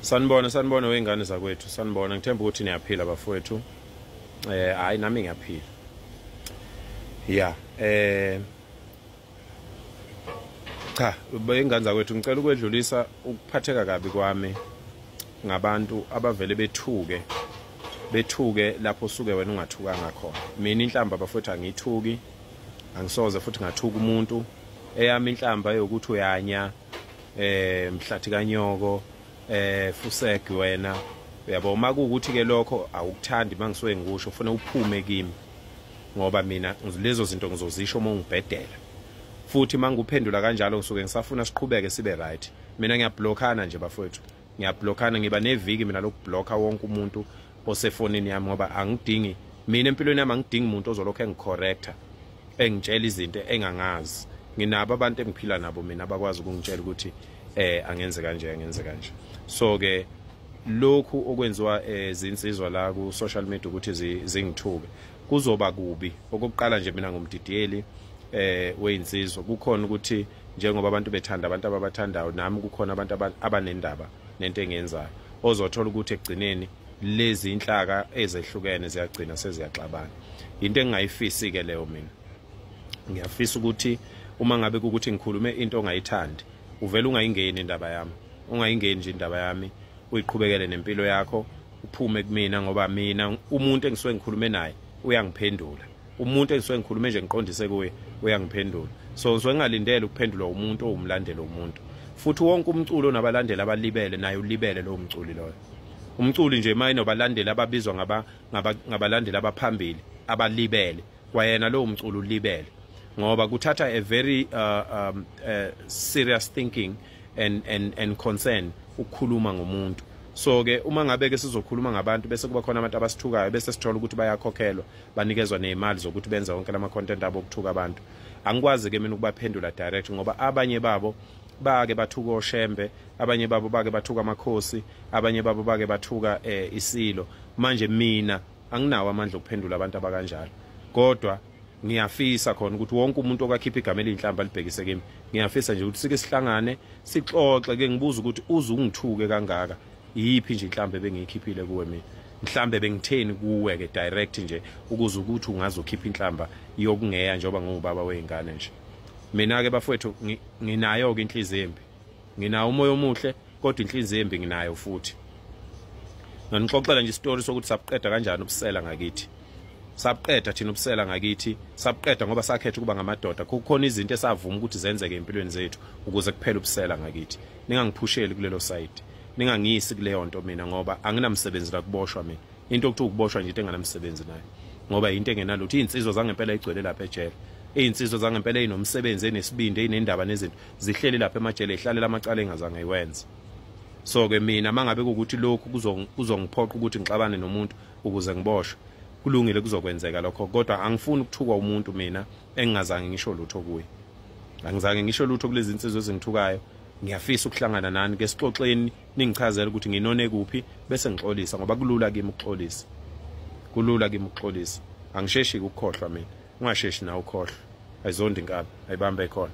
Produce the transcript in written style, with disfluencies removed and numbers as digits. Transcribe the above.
Sanibona, sanibona wengane zakwethu, sanibona. Ngithemba ukuthi niyaphila bafowethu. Hayi nami ngiyaphila. Yeah, cha, bengane zakwethu, ngicela ukwedlulisa ukuphatheka kabi kwami ngabantu abavele bethuke lapho suke wena ungathukanga khona. Mina inhlamba bafowethu angiyithuki, angisoze futhi ngathuka umuntu. Eyami inhlamba yokuthi uyanya, mhlathi kanyoko, fuseg wena, uyabo. Makuwukuthi ke lokho awukuthandi mangisuke ngikusho, ufuna uphume kimi, ngoba mina lezo zinto ngizozisho uma ungibhedela. Futhi manguphendula kanjalo ngisuke ngisafuna siqhubeke sibe right. Mina ngiyablockana nje bafowethu, ngiyablockana, ngiba neviki mina lokublocka wonke umuntu osefonini yami, ngoba angidingi mina empilweni yami, angidingi umuntu ozolokhu engicorrector, engitshela izinto engangazi. Nginabo abantu engiphila nabo mina abakwazi ukungitshela ukuthi angenze kanje, angenze kanje. So ke lokhu okwenziwa izinsizwa la ku social media ukuthi zingithuke kuzoba kubi. Okokuqala nje mina ngumdidiyeli weyinsizwa, kukhona ukuthi njengoba abantu bethanda abantu ababathandayo, nami kukhona abantu abanendaba nento engiyenzayo, ozothola ukuthi ekugcineni lezi inhlaka ezehlukene ziyagcina seziyaxabana. Into engingayifisi ke leyo mina. Ngiyafisa ukuthi uma ngabe kukuthi ngikhulume into ongayithandi, uvele ungayingeni indaba yami, ungayingeni nje indaba yami, uyiqhubekele nempilo yakho, uphume kumina, ngoba mina umuntu engisuke ngikhulume naye uyangiphendula. Umuntu engisuke ngikhulume nje ngiqondise kuye uyangiphendula. So ngisuke ngingalindele ukuphendulwa umuntu owumlandeli umuntu. Futhi wonke umculo onabalandeli abalibele naye ulibele lowo mculi loyo. Umculi nje mayine obalandeli ababizwa ngabalandeli abaphambili abalibele, kwayena lowo mculo ulibele, ngoba kuthatha a very serious thinking and concern ukukhuluma ngomuntu. So ke uma ngabe ke sizokhuluma ngabantu bese kuba khona abantu abasithukayo, bese sithola ukuthi bayakhokhelwa, banikezwa nezimali zokuthi benze wonke lama content abo okuthuka abantu, angikwazi ke mina ukubaphendula direct, ngoba abanye babo bake bathuka oshembe, abanye babo bake bathuka amakhosi, abanye babo bake bathuka isilo. Manje mina anginawo amandla okuphendula abantu abakanjalo, kodwa ngiyafisa khona ukuthi wonke umuntu okakhipha igama elinhlamba libhekise kimi, ngiyafisa nje ukuthi sike sihlangane sixoxe, ke ngibuza ukuthi uze ungithuke kangaka, iyiphi nje inhlamba ebengiyikhiphile kuwe mina, mhlambe bengitheni kuwe ke direct nje ukuze ukuthi ungazokhipha inhlamba yokungeya njengoba ngingubaba weingane nje. Mina ke bafowethu nginayo ke inhliziyo embi, nginawo umoya omuhle kodwa inhliziyo embi nginayo futhi. Nganixoxela nje isitori sokuthi sabuqeda kanjani ubusela ngakithi. Sabuqeda thina ubusela ngakithi, sabuqeda ngoba sakhetha ukuba ngamadoda. Kukhona izinto esavuma ukuthi zenzeke empilweni zethu ukuze kuphele ubusela ngakithi. Ningangiphusheli kulelo side, ningangiyisi kuleyo nto mina, ngoba anginamsebenzi la kuboshwa mina. Into okuthiwa ukuboshwa nje into enganamsebenzi nayo, ngoba into engenalutho. Izinsizwa zangempela igcwele lapha ejele, izinsizwa zangempela ezinomsebenzi, enesibindi, ezinendaba nezinto, zihleli lapha emajele, ihlalela amacala engazange iwenze. So ke mina mangabe kukuthi lokhu kuzongiphoqa ukuthi ngixabane nomuntu ukuze ngiboshwe, kulungile, kuzokwenzeka lokho, kodwa angifuni ukuthukwa umuntu mina engingazange ngisho lutho kuye. Angizange ngisho lutho kulezi insizwa ezingithukayo. Ngiyafisa ukuhlangana nani ke sixoxeni, ningichazele ukuthi nginone kuphi, bese ngixolisa, ngoba kulula kimi ukuxolisa, kulula kimi ukuxolisa. Angisheshi ukukhohlwa mina, ungasheshi nawe ukhohlwa. Ayizondi inkabi, ayibambe khona.